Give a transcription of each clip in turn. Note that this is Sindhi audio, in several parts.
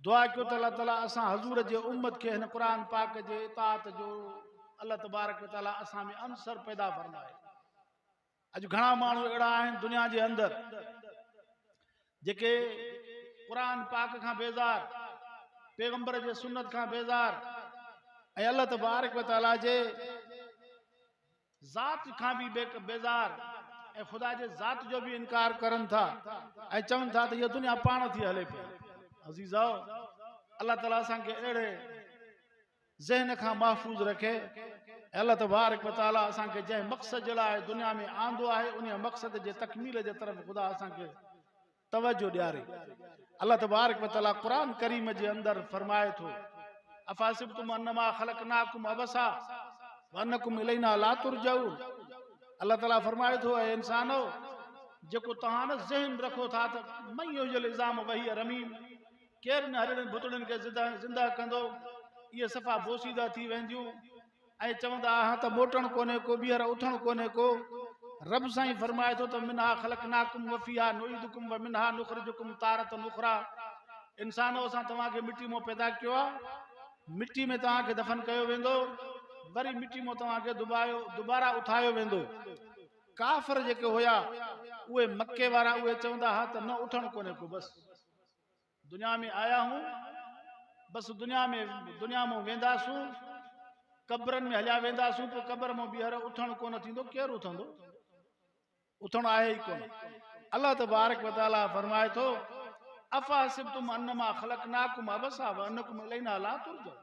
دعا ڪيو ته الله تعالي اسان حضور جي امت کي هن قرآن پاڪ جي اطاعت جو الله تبارڪ وتعالي اسان ۾ عنصر پيدا فرمائي. اڄ گهڻا ماڻهو اهڙا آهن دنيا جي اندر جيڪي قرآن پاڪ کان بيزار، پيغمبر جي سنت کان بيزار ۽ الله تبارڪ وتعالي جي ذات کان به بيزار ۽ خدا جي ذات جو به انڪار ڪرن ٿا ۽ چون ٿا ته هيء دنيا پاڻ ٿي هلي پئي. عزيزو! الله تعالي اسان کي اهڙي ذهن کان محفوظ رکي ۽ الله تبارڪ وتعالي اسان کي جنهن مقصد جي لاء دنيا ۾ آندو آهي انهيء مقصد جي تڪميل جي طرف خدا اسان کي توجه ڏياري. الله تبارڪ و تعالي قرآن ڪريم جي اندر فرمائي ٿو، افحسبتم انما خلقناڪم عبثا وانڪم الينا لا ترجعون. الله تعالي فرمائي ٿو، اي انسانو! جيڪو توهان نه ذهن رکو ٿا ته من يحيي العظام وهي رميم، ڪير ان هڏڙين ڀتڙين کي زنده ڪندو، اهي صفا بوسيده ٿي وينديون. ۽ چوندا ها ته موٽڻ ڪونهي ڪو، ٻيهر اٿڻ ڪونهي ڪو. رب سائين فرمائي ٿو ته منها خلقناڪم وفيها نعيدڪم ومنها نخرجڪم تارة اخريٰ انسانو اسان توهان کي مٽي مان پيدا ڪيو آهي، مٽي ۾ توهان کي دفن ڪيو ويندو، وري مٽي مان توهان کي دوباره اٿايو ويندو. ڪافر جيڪي هيا اهي مڪي وارا اهي چوندا ها ته نه اٿڻ ڪونهي ڪو بس. دنيا ۾ آيا هون بس دنيا ۾ دنيا مون وينداسون قبرن ۾ هليا وينداسون پوء قبر مون ٻيهر اٿڻ ڪونه ٿيندو ڪير اٿندو اٿڻ آهي ئي ڪونه الله تبارڪ وتعالي فرمائي ٿو افحسبتم انما خلقناکم عبثا وانکم الينا لا ترجعون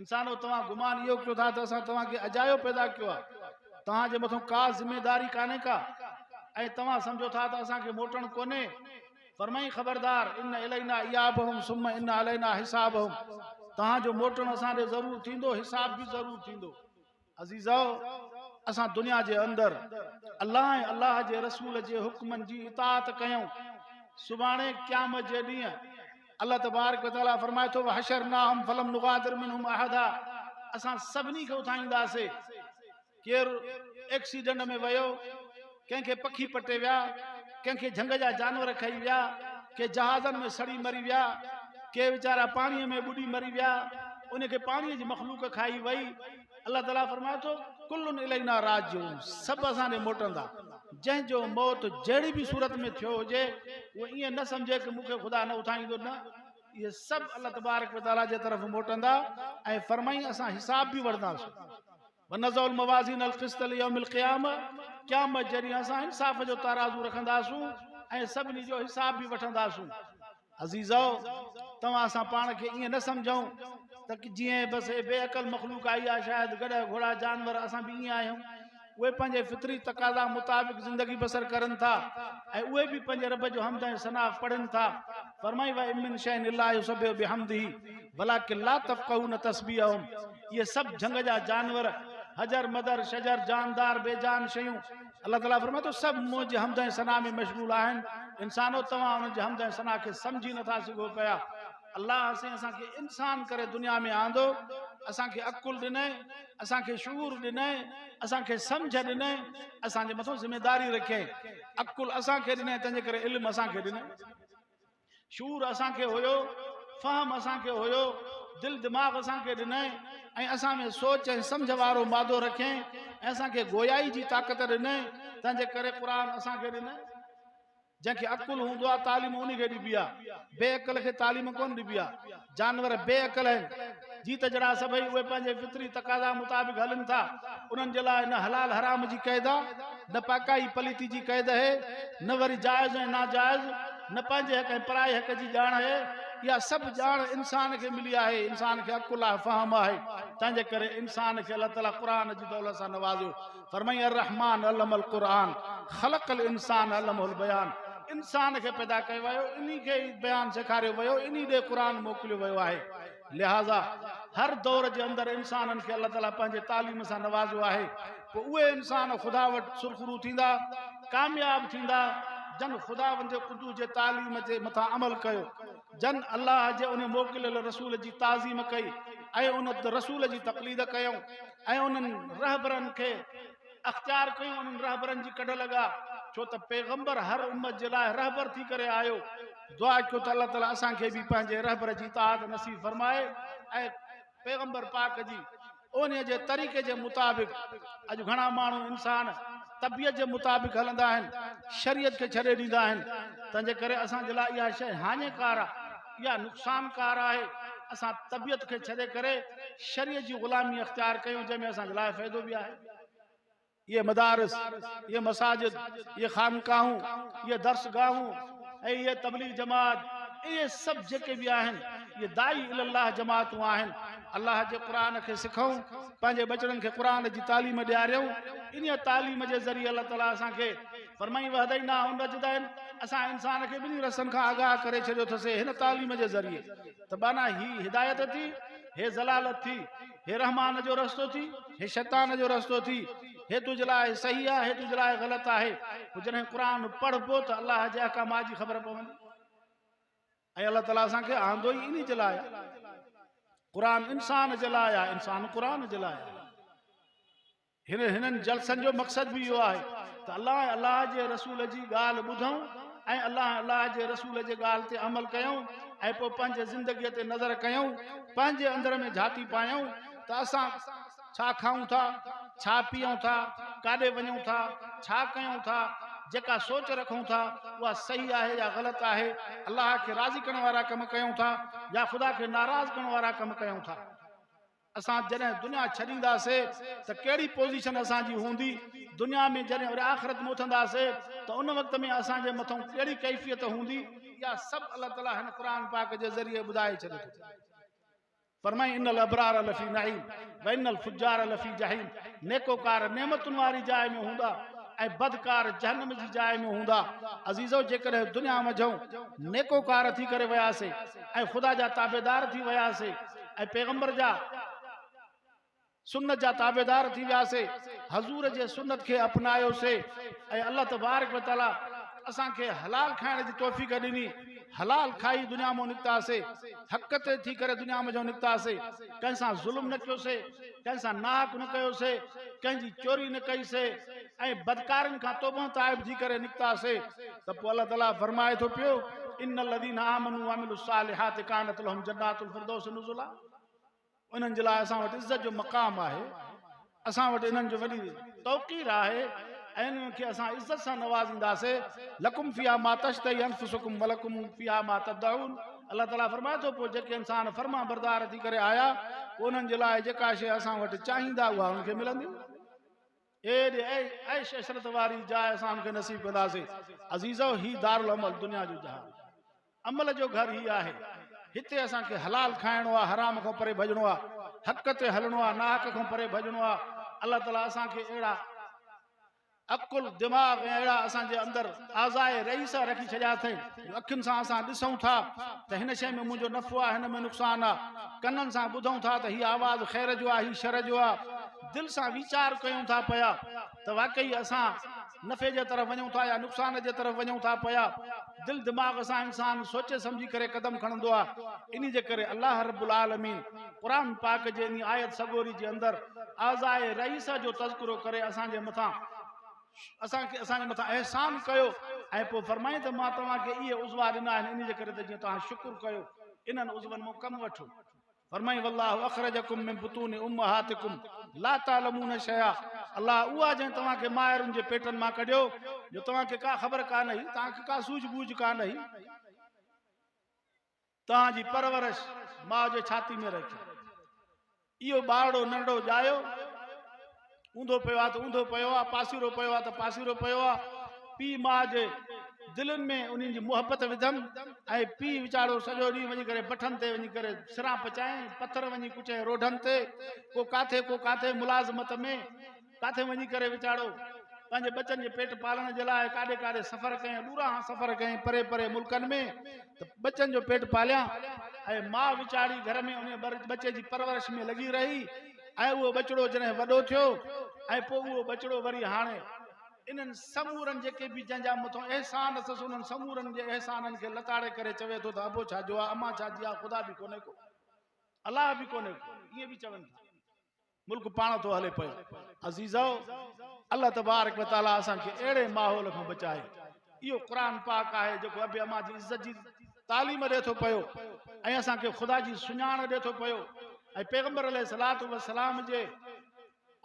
انسانو توهان گمان اهو ڪيو ٿا ته اسان توهان کي اجايو پيدا ڪيو آهي، توهان جي مٿان ڪا ذميداري ڪانهي ڪا ۽ توهان سمجهو ٿا ته اسان کي موٽڻ ڪونهي. فرمائين خبردار ان الينا ايابهم ثم ان علينا حسابهم توهان جو موٽڻ اسان ڏي ضرور ٿيندو حساب به ضرور ٿيندو. عزيزؤ! اسان دنيا جي اندر الله ۽ الله جي رسول جي حڪمن جي اطاعت ڪيون، سڀاڻي قيامت جي ڏينهن الله تبارڪ وتعاليٰ فرمائي ٿو وحشرناهم فلم نغادر منهم احدا اسان سڀني کي اٿائينداسي ڪير ايڪسيڊنٽ ۾ ويو ڪنهن کي پکي پٽي ويا، ڪنهن کي جهنگ جا جانور کائي ويا، ڪي جهازن ۾ سڙي مري ويا، ڪي ويچارا پاڻيء ۾ ٻڏي مري ويا، ان کي پاڻيء جي مخلوق کائي وئي. الله تعاليٰ فرمائي ٿو، ڪل الينا راجعون، سڀ اسان ڏي موٽندا. جنهن جو موت جهڙي به صورت ۾ ٿيو هجي، اهو ائين نه سمجهي ته مون کي خدا نه اٿائيندو، نه، اهي سڀ الله تبارڪ وتعاليٰ جي طرف موٽندا ۽ فرمائين اسان حساب به وٺنداسون. ونضع الموازين القسط ليوم القيامه قيامت جي ڏينهن اسان انصاف جو ترازو رکنداسون ۽ سڀني جو حساب به وٺنداسون. عزيزؤ! توهان اسان پاڻ کي ائين نه سمجهون ته جيئن بس هي بي عقل مخلوق آئي آهي شايد گڏهه گهوڙا جانور اسان به ائين آهيون. اهي پنهنجي فطري تقاضا مطابق زندگي بسر ڪرن ٿا ۽ اهي به پنهنجي رب جو حمد ۽ ثنا پڙهن ٿا. فرمائي وان من شيء الا يسبح بحمده ولڪن لا تفقهون تسبيحهم اهي سڀ جهنگ جا جانور، حجر مدر، شجر، جاندار، بي جان شيون، الله تعاليٰ فرمائي ٿو سڀ منهنجي حمد ۽ ثنا ۾ مشغول آهن، انسانو توهان انهن جي حمد ۽ ثنا کي سمجهي نٿا سگهو پيا. الله سائين اسان کي انسان ڪري دنيا ۾ آندو، اسان کي عقل ڏنئي، اسان کي شعور ڏنئي، اسان کي سمجهه ڏنئي، اسان جي مٿان ذميداري رکيائين، عقل اسان کي ڏنئي تنهنجي ڪري علم اسان کي ڏنئي. شعور اسان کي هيو، فهم اسان کي هيو، دل دماغ اسان کي ڏنائين ۽ اسان ۾ سوچ ۽ سمجهه وارو مادو رکيائين ۽ اسان کي گويائي جي طاقت ڏنائين، تنهن جي ڪري قرآن اسان کي ڏنائين. جنهن کي عقل هوندو آهي تعليم انهي کي ڏبي آهي، بي عقل کي تعليم ڪونه ڏبي آهي. جانور بي عقل آهن، جيت جڙا سڀئي اهي پنهنجي فطري تقاضا مطابق هلن ٿا، انهن جي لاء نه حلال حرام جي قيد آهي، نه پاڪائي پليتي جي قيد اهي، نه وري جائز ۽ ناجائز، نه پنهنجي حق ۽ پرائي حق جي ڄاڻ اهي، اها سڀ ڄاڻ انسان کي ملي آهي، انسان کي عقل آهي، فهم آهي، تنهن جي ڪري انسان کي الله تعاليٰ قرآن جي دولت سان نوازيو. فرمائين الرحمان علم القرآن خلق الانسان علمه البيان انسان کي پيدا ڪيو ويو انهي کي ئي بيان سيکاريو ويو انهي ڏي قرآن موڪليو ويو آهي لهٰذا هر دور جي اندر انسانن کي الله تعاليٰ پنهنجي تعليم سان نوازيو آهي پوء اهي انسان خدا وٽ سرخرو ٿيندا ڪامياب ٿيندا جن خداوند قدوس جي تعليم جي مٿان عمل ڪيو جن الله جي ان موڪليل رسول جي تعظيم ڪئي ۽ ان رسول جي تقليد ڪيائون ۽ انهن رهبرن کي اختيار ڪيون انهن رهبرن جي ڪڍ لڳا. ڇو ته پيغمبر هر امت جي لاء رهبر ٿي ڪري آيو. دعا ڪيو ته الله تعالي اسان کي به پنهنجي رهبر جي اطاعت نصيب فرمائي ۽ پيغمبر پاڪ جي انهيء جي طريقي جي مطابق. اڄ گهڻا ماڻهو انسان طبيعت جي مطابق هلندا آهن، شريعت کي ڇڏي ڏيندا آهن، تنهنجي ڪري اسان جي لاء اها شيء هاڃيڪار آهي، اها نقصانڪار آهي. اسان طبيعت کي ڇڏي ڪري شريعت جي غلامي اختيار ڪيون، جنهن ۾ اسان جي لاء فائدو به آهي. اهي مدارس، اهي مساجد، اهي خانقاهون، اهي درسگاهون ۽ اهي تبليغ جماعت، اهي سڀ جيڪي به آهن، اهي داعي الي الله جماعتون آهن. الله جي قرآن کي سکون، پنهنجي ٻچڙن کي قرآن جي تعليم ڏياريون. انهيء تعليم جي ذريعي الله تعاليٰ اسان کي فرمائي وهديناه النجدين، اسان انسان کي ٻنهي رستن کان آگاهه ڪري ڇڏيو اٿسي هن تعليم جي ذريعي ته معنيٰ هي هدايت ٿي، هي ضلالت ٿي. هي رحمان جو رستو ٿي، هي شيطان جو رستو ٿي، هي تنهنجي لاء صحيح آهي، هي تنهنجي لاء غلط آهي. پوء جڏهن قرآن پڙهبو ته الله جي احڪامات جي خبر پوندي ۽ الله تعاليٰ اسان کي آندو ئي انهي جي لاء آهي. قرآن انسان جي لاء آهي، انسان قرآن جي لاء آهي. هن هنن جلسن جو مقصد به اهو آهي ته الله ۽ الله جي رسول جي ڳالهه ٻڌون ۽ الله ۽ الله جي رسول جي ڳالهه تي عمل ڪيون ۽ پوء پنهنجي زندگيء تي نظر ڪيون، پنهنجي اندر ۾ جهاتي پايون ته اسان ڇا کائون ٿا، ڇا پيئون ٿا، ڪاڏي وڃون ٿا، ڇا ڪيون ٿا، جيڪا سوچ رکون ٿا اها صحيح آهي يا غلط آهي، الله کي راضي ڪرڻ وارا ڪم ڪيون ٿا يا خدا کي ناراض ڪرڻ وارا ڪم ڪيون ٿا. اسان جڏهن دنيا ڇڏينداسي ته ڪهڙي پوزيشن اسان جي هوندي، دنيا ۾ جڏهن وري آخرت ۾ اٿنداسي ته ان وقت ۾ اسان جي مٿئون ڪهڙي ڪيفيت هوندي، اها سڀ الله تعالي هن قرآن پاڪ جي ذريعي ٻڌائي ڇڏي ٿو. فرمائي ان الابرار لفي نعيم وان الفجار لفي جحيم، نيڪوڪار نعمتن واري جاء ۾ هوندا ۽ بدڪار جهنم جي جاء ۾ هوندا. عزيزو جيڪڏهن دنيا منجهئون نيڪوڪار ٿي ڪري وياسي ۽ خدا جا تابعدار ٿي وياسي ۽ پيغمبر جا سنت جا تابعدار ٿي وياسي، حضور جي سنت کي اپنايوسي ۽ الله تبارڪ و تعالي اسان کي حلال کائڻ جي توفيق ڏني، حلال کائي دنيا مان نڪتاسي، حق تي ٿي ڪري دنيا منجهون نڪتاسي، ڪنهن سان ظلم نه ڪيوسي، ڪنهن سان ناحق نه ڪيوسي، ڪنهن جي چوري نه ڪئيسي ۽ بدڪارين کان توبه تائب ٿي ڪري نڪتاسي ته پوء الله تعالي فرمائي ٿو پيو ان الذين آمنوا وعملوا الصالحات كانت لهم جنات الفردوس نزلا، انهن جي لاء اسان وٽ عزت جو مقام آهي، اسان وٽ انهن جو وڏي توقير آهي ۽ انهن کي اسان عزت سان نوازينداسي. لڪم فيها ما تشتهي انفسڪم ولڪم فيها ما تدعون، الله تعالي فرمائي ٿو پوء جيڪي انسان فرمانبردار ٿي ڪري آيا پوء انهن جي لاء جيڪا شيء اسان وٽ چاهيندا اها انهن کي ملندي. ايڏي عيش عشرت واري جاء اسان انهن کي نصيب ڪنداسين. عزيزو هي دارالعمل دنيا جو جهان عمل جو گهر هي آهي. هتي اسان کي حلال کائڻو آهي، حرام کان پري ڀڄڻو آهي، حق تي هلڻو آهي، ناحق کان پري ڀڄڻو آهي. الله تعالي اسان کي اهڙا عقل، دماغ ۽ اهڙا اسان جي اندر اعضاء رئيسه رکي ڇڏيا اٿئي جو اکين سان اسان ڏسون ٿا ته هن شيء ۾ منهنجو نفعو آهي، هن ۾ نقصان آهي. ڪنن سان ٻڌون ٿا ته هي آواز خير جو آهي، هي شر جو آهي. دل سان ويچار ڪيون ٿا پيا ته واقعي اسان نفعي جي طرف وڃون ٿا يا نقصان جي طرف وڃون ٿا پيا. دل دماغ سان انسان سوچي سمجهي ڪري قدم کڻندو آهي. انهي جي ڪري الله رب العالمين قرآن پاڪ جي انهي آيت سڳوري جي اندر اعضاء رئيسه جو تذڪرو ڪري اسان جي مٿان اسان کي اسان جي مٿان احسان ڪيو ۽ پوء فرمائين ته مان توهان کي اهي عضوا ڏنا آهن انهي جي ڪري ته جيئن توهان شڪر ڪيو انهن عضون مان ڪم وٺو. فرمائين والله اخرجکم من بطون امهاتکم لا تعلمون شيئا، الله اهو آهي جنهن توهان کي مائرن جي پيٽن مان ڪڍيو جو توهان کي ڪا خبر ڪانه هئي، توهان کي ڪا سوجهه ٻوجهه ڪانه هئي، توهان جي پرورش ماء جي ڇاتي ۾ رکي. اهو ٻارڙو ننڍڙو ڄايو، اونڌو پيو آ ته اونڌو پيو آ، پاسيرو پيو آ ته پاسيرو پيو آ. پيء ماء جي دلين ۾ انهن جي محبت وڌم ۽ پيء ويچارو سڄو ڏينهن وڃي ڪري بٺن تي وڃي ڪري سران پچائين، پٿر وڃي ڪچائين روڍن تي، ڪو ڪاٿي ڪو ڪاٿي ملازمت ۾، ڪاٿي وڃي ڪري ويچارو پنهنجي ٻچن جي پيٽ پالڻ جي لاء ڪاڏي ڪاڏي سفر ڪيائين، ڏورانهان سفر ڪيائين پري پري ملڪن ۾ ته ٻچن جو پيٽ پاليان ۽ ماء ويچاري گهر ۾ انهي ٻچي جي پرورش ۾ لڳي رهي ۽ اهو ٻچڙو جڏهن وڏو ٿيو ۽ پوء اهو ٻچڙو وري هاڻي انهن سمورن جيڪي به جنهن جا مٿو احسان اٿس انهن سمورن جي احسانن کي لتاڙي ڪري چوي ٿو ته ابو ڇا جو آ، امان ڇا جي آ، خدا به ڪونهي ڪو، الله به ڪونهي ڪو، ائين به چون ٿا. ملڪ پاڻ ٿو هلي پيو. عزيزؤ! الله تبارڪ و تعاليٰ اسان کي اهڙي ماحول کان بچائي. اهو قرآن پاڪ آهي جيڪو ابي امان جي عزت جي تعليم ڏئي ٿو پيو ۽ اسان کي خدا جي سڃاڻ ڏئي ٿو پيو ۽ پيغمبر عليه الصلوة والسلام جي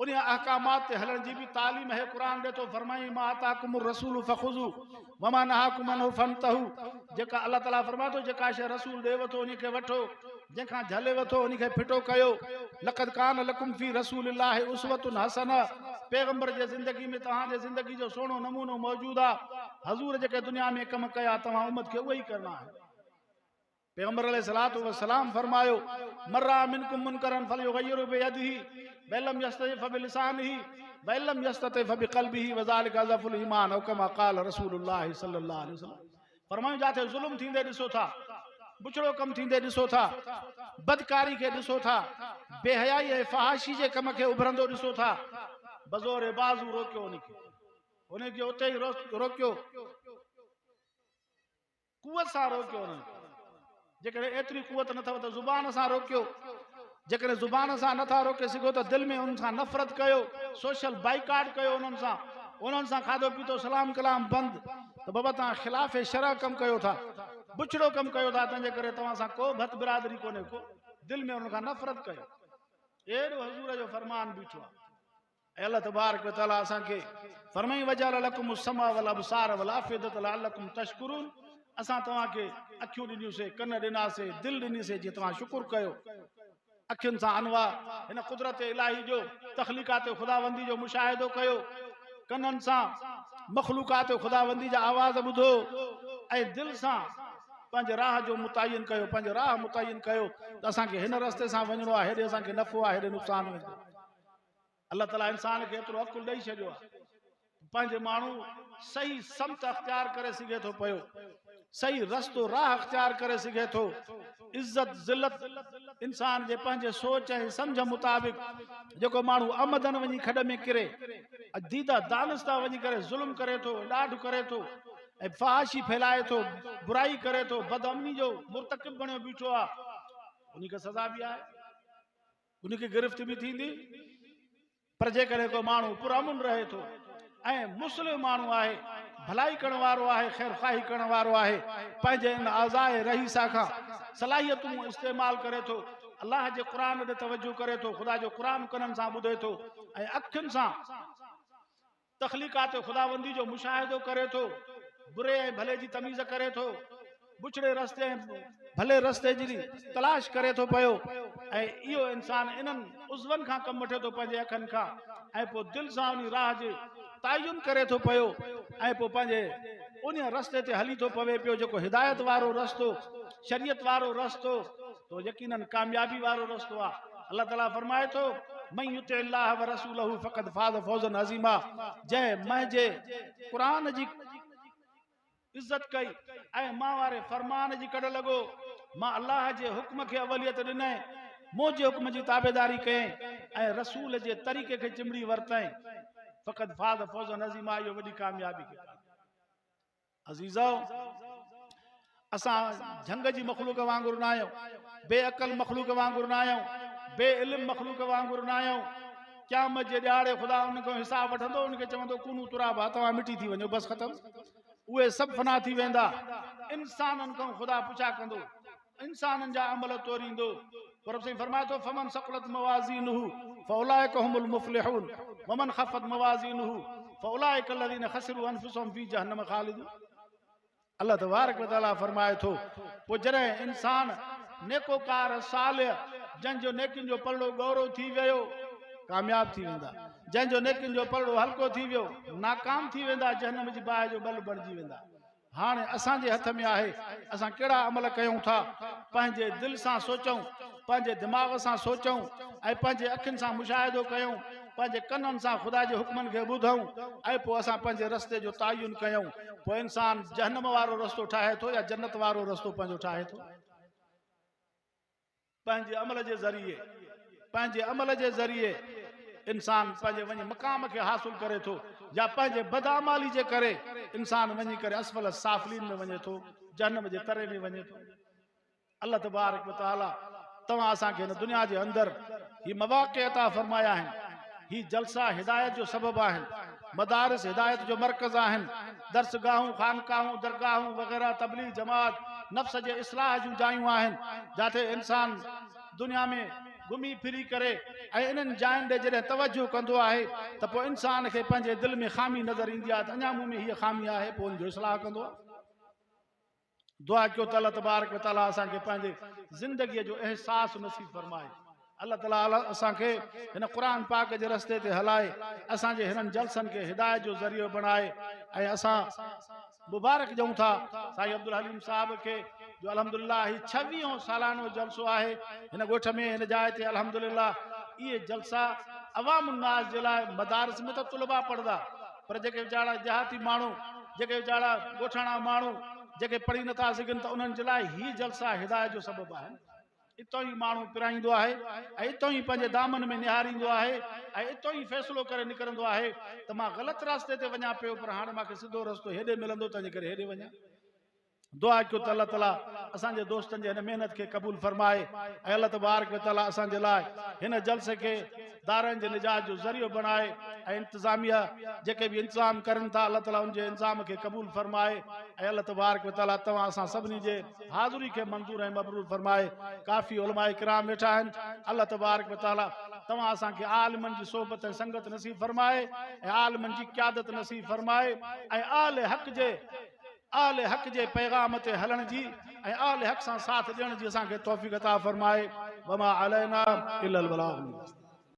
انهيء احڪامات تي هلڻ جي به تعليم هي قرآن ڏئي ٿو. فرمائين ما آتاڪم الرسول فخذو وما نهاڪم عنه فانتهو جيڪا الله تعاليٰ فرمائي ٿو جيڪا شيء رسول ڏيوَ ٿو انهي کي وٺو جنهن کان جهليوَ ٿو انهي کي ڦٽو ڪيو لقد ڪان لڪم في رسول الله اسوة حسنة پيغمبر جي زندگي ۾ توهان جي زندگي جو سهڻو نمونو موجود آ حضور جيڪي دنيا ۾ ڪم ڪيا توهان امت کي اهي ئي ڪرڻا آهن. پيغمبر عليه الصلوة والسلام فرمايو، من رأى منڪم منڪرا فليغيره بيده وان لم يستطع فبلسانه وان لم يستطع فبقلبه وذلك اضعف الايمان او كما قال رسول الله صلي الله عليه وسلم فرمايو جاٿي ظلم ٿيندي ڏسو ٿا، بڇڙو ڪم ٿيندي ڏسو ٿا، بدڪاري کي ڏسو ٿا، بي حيائي ۽ فحاشي جي ڪم کي اڀرندو ڏسو ٿا، بزور بازو روڪيو ان کي، ان کي اتي ئي روڪيو. قوت سان روڪيو انهن کي. جيڪڏهن ايتري قوت نه اٿو ته زبان سان روڪيو. جيڪڏهن زبان سان نه ٿا روڪي سگهو ته دل ۾ انهن سان نفرت ڪيو، سوشل بائيڪاٽ ڪيو انهن سان، انهن سان کاڌو پيتو سلام ڪلام بند ته بابا توهان خلاف شرع ڪم ڪيو ٿا، بڇڙو ڪم ڪيو ٿا تنهنجي ڪري توهان سان ڪو به هٿ برادري ڪونهي ڪو، دل ۾ انهن کان نفرت ڪيو. اهڙو حضور جو فرمان بيٺو آهي. اي الله تبارڪ و تعالي اسان کي فرمائي وجعل لڪم السمع والابصار والافئده لعلڪم تشڪرون اسان توهان کي اکيون ڏنيون سي ڪن ڏنا سي دل ڏني سي جي توهان شڪر ڪيو اکين سان انواع هن قدرت الاهي جو تخليقات خداوندي جو مشاهدو ڪيو ڪنن سان مخلوقات خداوندي جا آواز ٻڌو ۽ دل سان پنهنجي راهه جو متعين ڪيو پنهنجي راهه متعين ڪيو ته اسان کي هن رستي سان وڃڻو آهي هيڏي اسان کي نفعو آهي هيڏي نقصان ويندو الله تعالي انسان کي ايترو عقل ڏئي ڇڏيو آهي پنهنجي ماڻهو صحيح سمت اختيار ڪري سگهي ٿو پيو صحيح رستو راهه اختيار ڪري سگهي ٿو عزت ذلت انسان جي پنهنجي سوچ ۽ سمجھ مطابق جيڪو ماڻهو عمدن وڃي کڏ ۾ ڪري ديده دانسته وڃي ڪري ظلم ڪري ٿو ڏاڍ ڪري ٿو ۽ فحاشي ڦهلائي ٿو برائي ڪري ٿو بدامني جو مرتڪب بڻيو بيٺو آهي ان کي سزا به آهي ان کي گرفت به ٿيندي پر جيڪڏهن ڪو ماڻهو پرامن رهي ٿو ۽ مسلم ماڻهو آهي ڀلائي ڪرڻ وارو آهي خير خواهي ڪرڻ وارو آهي پنهنجي ان اعضاء رئيسه کان صلاحيتون استعمال ڪري ٿو الله جي قرآن ڏي توجه ڪري ٿو خدا جو قرآن ڪنن سان ٻڌي ٿو ۽ اکين سان تخليقات خداوندي جو مشاهدو ڪري ٿو، بري ۽ ڀلي جي تميز ڪري ٿو، بڇڙي رستي ۽ ڀلي رستي جي تلاش ڪري ٿو پيو ۽ اهو انسان انهن عضون کان ڪم وٺي ٿو پنهنجي اکن کان ۽ پوء دل سان انهي راهه جي تعين ڪري ٿو پيو ۽ پوء پنهنجي انهي رستي تي هلي ٿو پوي پيو جيڪو هدايت وارو رستو شريعت وارو رستو تو يقينن ڪاميابي وارو رستو آ الله تعالي فرمائي ٿو من يطع الله ورسوله فقد فاز فوزا عظيما جنهن منهنجي قرآن جي عزت ڪئي ۽ مان واري فرمان جي ڪڍ لڳو مان الله جي حڪم کي اوليت ڏنائين منهنجي حڪم جي تابعداري ڪيائين ۽ رسول جي طريقي کي چنبڙي ورتائين فقد فاز فوزا عظيما اهو وڏي ڪاميابي کي پاتو عزيزؤ! اسان جهنگ جي مخلوق وانگر نه آهيون، بي عقل مخلوق وانگر نه آهيون، بي علم مخلوق وانگر نه آهيون. قيامت جي ڏهاڙي خدا انهن کان حساب وٺندو، انهن کي چوندو ڪونو ترابا، توهان مٽي ٿي وڃو، بس ختم. اهي سڀ فنا ٿي ويندا. انسانن کان خدا پڇا ڪندو. انسانن جا عمل توريندو. پوء رب سائين فرمائي ٿو، فمن ثقلت موازينه فاولئک هم المفلحون ومن خفت موازينه فاولئک الذين خسروا انفسهم في جهنم خالدون. الله تبارڪ وتعالي فرمائي ٿو، پوء جڏهن انسان نيڪوڪار صالح جنهن جو نيڪين جو پلڙو ڳورو ٿي ويو ڪامياب ٿي ويندا، جنهن جو نيڪين جو پلڙو هلڪو ٿي ويو ناڪام ٿي ويندا، جهنم جي باهه جو ٻل بڻجي ويندا. هاڻي اسان جي هٿ ۾ آهي اسان ڪهڙا عمل ڪيون ٿا، پنهنجي دل سان سوچون، پنهنجي دماغ سان سوچون ۽ پنهنجي اکين سان مشاهدو ڪيون، پنهنجي ڪنن سان خدا جي حڪمن کي ٻڌون ۽ پوء اسان پنهنجي رستي جو تعين ڪيون، پوء انسان جهنم وارو رستو ٺاهي ٿو يا جنت وارو رستو پنهنجو ٺاهي ٿو؟ پنهنجي عمل جي ذريعي پنهنجي عمل جي ذريعي انسان پنهنجي وڃي مقام کي حاصل ڪري ٿو يا پنهنجي بداعمالي جي ڪري انسان وڃي ڪري اسفل السافلين ۾ وڃي ٿو جهنم جي تري ۾ وڃي ٿو. الله تبارڪ وتعالي توهان اسان کي هن دنيا جي اندر هي مواقع عطا فرمايا آهن. هي جلسا هدايت جو سبب آهن. مدارس هدايت جو مرڪز آهن. درسگاهون، خانقاهون، درگاهون وغيره تبليغ جماعت نفس جي اصلاح جون جايون آهن جاٿي انسان دنيا ۾ گهمي ڦري ڪري ۽ انهن جاين ڏي جڏهن توجه ڪندو آهي ته پوء انسان کي پنهنجي دل ۾ خامي نظر ايندي آهي ته اڃا مون ۾ هيء خامي آهي پوء ان جو اصلاح ڪندو آهي. دعا ڪيو ته الله تبارڪ وتعاليٰ اسان کي پنهنجي زندگيء جو احساس نصيب فرمائي. الله تعاليٰ اسان کي هن قرآن پاڪ جي رستي تي هلائي، اسان جي هنن جلسن کي هدايت جو ذريعو بڻائي ۽ اسان مبارڪ ڏيون ٿا سائين عبدالحليم صاحب کي جو الحمدلله هي ڇويهون سالانو جلسو آهي هن ڳوٺ ۾ هن جاء تي الحمدلله اهي جلسا عوام الناس جي لاء مدارس ۾ ته طلبا پڙهندا پر جيڪي ويچارا ديهاتي ماڻهو جيڪي ويچارا ڳوٺاڻا ماڻهو جيڪي پڙهي نٿا سگهن ته انهن جي لاء هي جلسا هدايت جو سبب آهن. اتان ئي ماڻهو پرائيندو آهي ۽ اتان ئي پنهنجي دامن ۾ نهاريندو آهي ۽ اتان ئي فيصلو ڪري نڪرندو آهي ته مان غلط راستي تي وڃان پيو پر هاڻي مان کي سڌو رستو هيڏي ملندو تنهنجي ڪري هيڏي وڃان. دعا ڪيو ته الله تعالي اسان جي دوستن جي هن محنت کي قبول فرمائي ۽ الله تبارڪ وتعالي اسان جي لاء هن جلسي کي دارين جي نجات جو ذريعو بڻائي ۽ انتظاميه جيڪي به انتظام ڪرن ٿا الله تعالي ان جي انتظام کي قبول فرمائي ۽ الله تبارڪ وتعالي توهان اسان سڀني جي حاضري کي منظور ۽ مبرور فرمائي. ڪافي علماء ڪرام ويٺا آهن. الله تبارڪ و تعالي توهان اسان کي عالمن جي صحبت ۽ سنگت نصيب فرمائي ۽ عالمن جي قيادت نصيب فرمائي ۽ اهل حق جي اهل حق جي پيغام تي هلڻ جي ۽ اهل حق سان ساٿ ڏيڻ جي اسان کي توفيق عطا فرمائي. وما علينا الا البلاغ المبين.